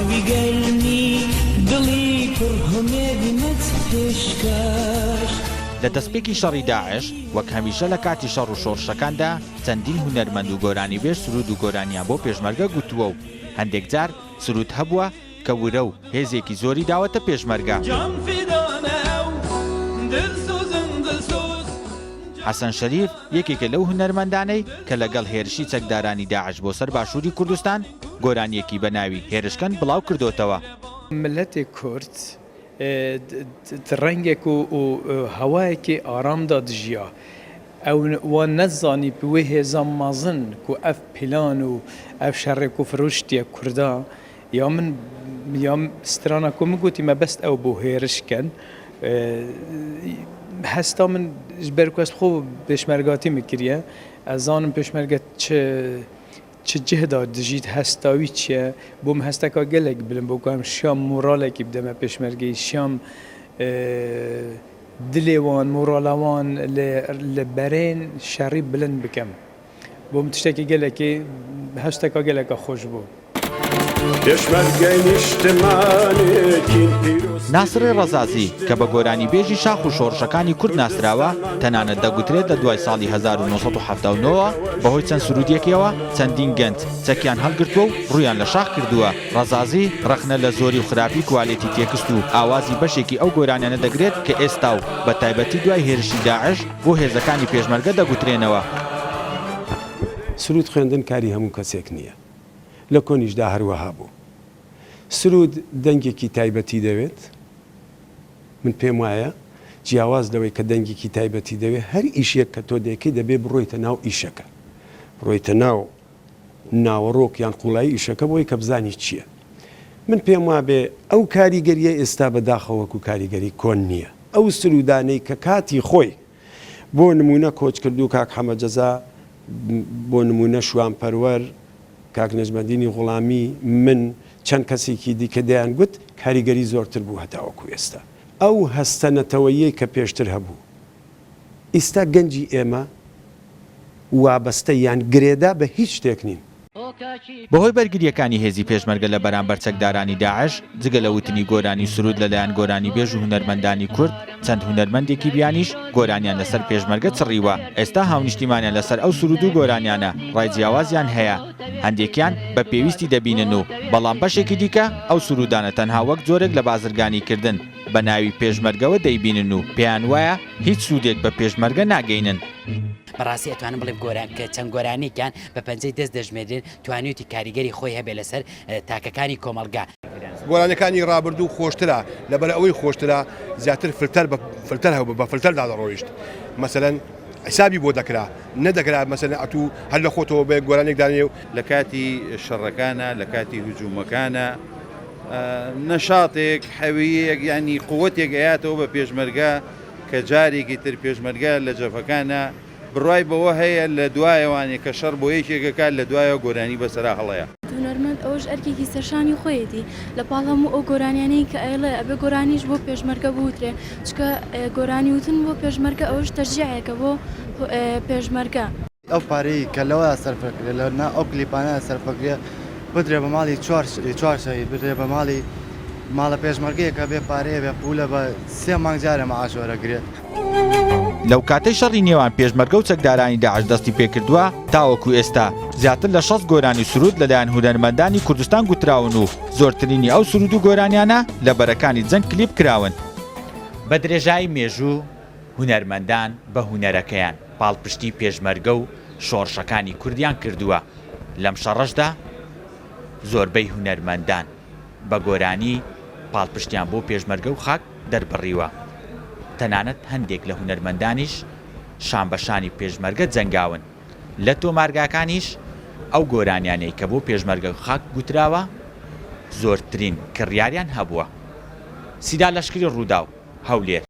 ڕەنگی گەرمی دڵی پڕ هومێدمت پێشکەش. لە دەستپێکی شەڕی داعش، وەک هەمیشە لە کاتی شەڕ و شۆڕشەکاندا چەندین هونەرمەند و گۆرانیبێژ سروود و گۆرانیان بۆ پێشمەرگە گوتووە و هەندێک جار سروود هەبووە کە ورە و هێزێکی زۆری داوەتە پێشمەرگە. حەسەن شەریف یەکێکە لەو هونەرمەندانەی کە لەگەڵ هێرشی چەکدارانی داعش بۆ سەر باشووری کوردستان گۆرانییەکی بە ناوی هێرشکەن بڵاو کردۆتەوە. ملەتی کورد د ڕەنگێک و هەوایەکی ئارامدا دژیا. ئەو وا نەدزانی ب وێ هێزا مەزن کو ئەڤ پیلان و ئەڤ شەڕێ کو فرۆشتیە کوردا یا من یا سترانا کو من گوتی مەبەست ئەو بوو هێرش کەن هەستا من ژ بەر کو ئەز خۆ پێشمەرگاتی من کریە ئەز زانم پێشمەرگە چ چ جهدا دژیت هەستاوی چیە بۆم هەستەکا گەلێک بلم بۆ کو ئەم شیام مۆرالێکی بدەمە پێشمەرگەی شیام دلێ وان مۆرالا وان لە بەرێن شەڕی بلند بکەم. بۆم تشتێکی گەلەکی هەستەکە گەلەکە خۆش بوو. پێشمەرگەی نیشتمانێکین پیرۆزترین ناسڕی ڕەزازی کە بە گۆرانیبێژی شاخ و شۆڕشەکانی کورد ناسراوە، تەنانەت دەگوترێت لە دوای ساڵی 1979 ەوە بەهۆی چەند سروودێکیەوە چەندین گەنج چەکیان هەڵگرتووە و ڕوویان لە شاخ کردووە. ڕەزازی ڕەخنە لە زۆری و خراپی کوالێتی تێکست و ئاوازی بەشێکی ئەو گۆرانیانە دەگرێت کە ئێستا و بەتایبەتی دوای هێرشی داعش بۆ هێزەکانی پێشمەرگە دەگوترێنەوە. سروود خوێندن کاری هەموو کەسێک نییە. لە کۆنیشدا هەر وەها بوو. سروود دەنگێکی تایبەتی دەوێت. من پێم وایە جیاواز لەوەی کە دەنگێکی تایبەتی دەوێت، هەر ئیشێک کە تۆ دەیکەی دەبێ بڕۆیتە ناو ئیشەکە. بڕۆیتە ناو ناوەڕۆک یان قوڵایی ئیشەکە بۆی کە بزانی چییە. من پێم وابێ ئەو کاریگەرییە ئێستا بە داخەوە وەکوو کاریگەری کۆن نییە. ئەو سروودانەی کە کاتی خۆی بۆ نموونە کۆچکردوو کاک حەمە جەزا، بۆ نموونە شوان پەروەر، کاک نەجمەدینی غوڵامی، من، چەند کەسێکی دیکە دەیانگوت، کاریگەری زۆرتر بوو هەتاوەکو ئێستا. ئەو هەستە نەتەوەییەی کە پێشتر هەبوو، ئیستا گەنجی ئێمە وابەستە یان گرێدا بە هیچ شتێک نین. بەهۆی بەرگرییەکانی هێزی پێشمەرگە لە بەرامبەر چەکدارانی داعش، جگە لە وتنی گۆرانی و سروود لەلایەن گۆرانیبێژ و هونەرمەندانی کورد، چەند هونەرمەندێکی بیانیش گۆرانیان لەسەر پێشمەرگە چڕیوە، ئێستا هاونیشتیمانیان لەسەر ئەو سروود و گۆرانیانە ڕای جیاوازیان هەیە، هەندێکیان بە پێویستی دەبینن و بەڵام بەشێکی دیکە ئەو سروودانە تەنها وەک جۆرێک لە بازرگانیکردن بە ناوی پێشمەرگەوە دەیبینن و پێیان وایە هیچ سوودێک بە پێشمەرگە ناگەینن. بەڕاستی ئەتوانم بڵێم گۆران کە چەند گۆرانیەکیان بە پەنجەی دەست دەژمێرێن توانیوتی کاریگەری خۆی هەبێ لەسەر تاکەکانی کۆمەڵگا. گۆرانیەکانی ڕابردوو خۆشترە لەبەر ئەوەی خۆشترە زیاتر فلتەر بە فلتەر هەبوو بە فلتەر دادەڕۆیشت مەسەلەن حسابی بۆ دەکرا نەدەکرا مەسەلەن ئەتوو هەر لە خۆتەوە بێ گۆرانیەک دانێ و لە کاتی شەڕەکانا لە کاتی هجومەکانا نەشاتێک حەویەک یانی قوتێک ئەیاتەوە بە پێشمەرگە کە جارێکی تر پێشمەرگە لە جەفەکانا بڕوای بەوە هەیە لە دوایەوانێ کە شەڕ بۆ یەکێک ئەکات لە دوایەوە گۆرانی بەسەرا هەڵەیە. هونەرمەند ئەوەش ئەرکێکی سەرشانی خۆیەتی لە پاڵ هەموو ئەو گۆرانیانەی کە ئەیڵێ ئەبێ گۆرانیش بۆ پێشمەرگە بوترێ چونکە گۆرانی وتن بۆ پێشمەرگە ئەوەش تەشجیعێکە بۆ پێشمەرگە. ئەو پارەی کە لەوەیا سەرفەکرێ لە نا ئەو کلیپانەیا سەرفەکرێ بدرێ بە ماڵی چوار چوار شەهید بدرێ بە ماڵی ماڵە پێشمەرگەیەکە بێ پارەیە بێ پولە بە سێ مانگ جارێ مەعاش وەرەگرێ. لەو کاتەی شەڕی نێوان پێشمەرگە و چەکدارانی داعش دەستی پێکردووە تاوەکو ئێستا زیاتر لە 60 گۆرانی و سروود لەلایەن هونەرمەندانی کوردستان گوتراون و زۆرترینی ئەو سروود و گۆرانیانە لە بەرەکانی جەنگ کلیپ کراون. بە درێژایی مێژوو هونەرمەندان بە هونەرەکەیان پاڵپشتی پێشمەرگە و شۆڕشەکانی کوردیان کردووە، لەم شەڕەشدا زۆربەی هونەرمەندان بە گۆرانی پاڵپشتیان بۆ پێشمەرگە و خاک دەربڕیوە، تەنانەت هەندێک لە هونەرمەندانیش شانبەشانی پێشمەرگە جەنگاون، لە تۆمارگاکانیش ئەو گۆرانیانەی کە بۆ پێشمەرگە و خاک گوتراوە زۆرترین کڕیاریان هەبووە. سیدا لەشکری، رووداو، هەولێر.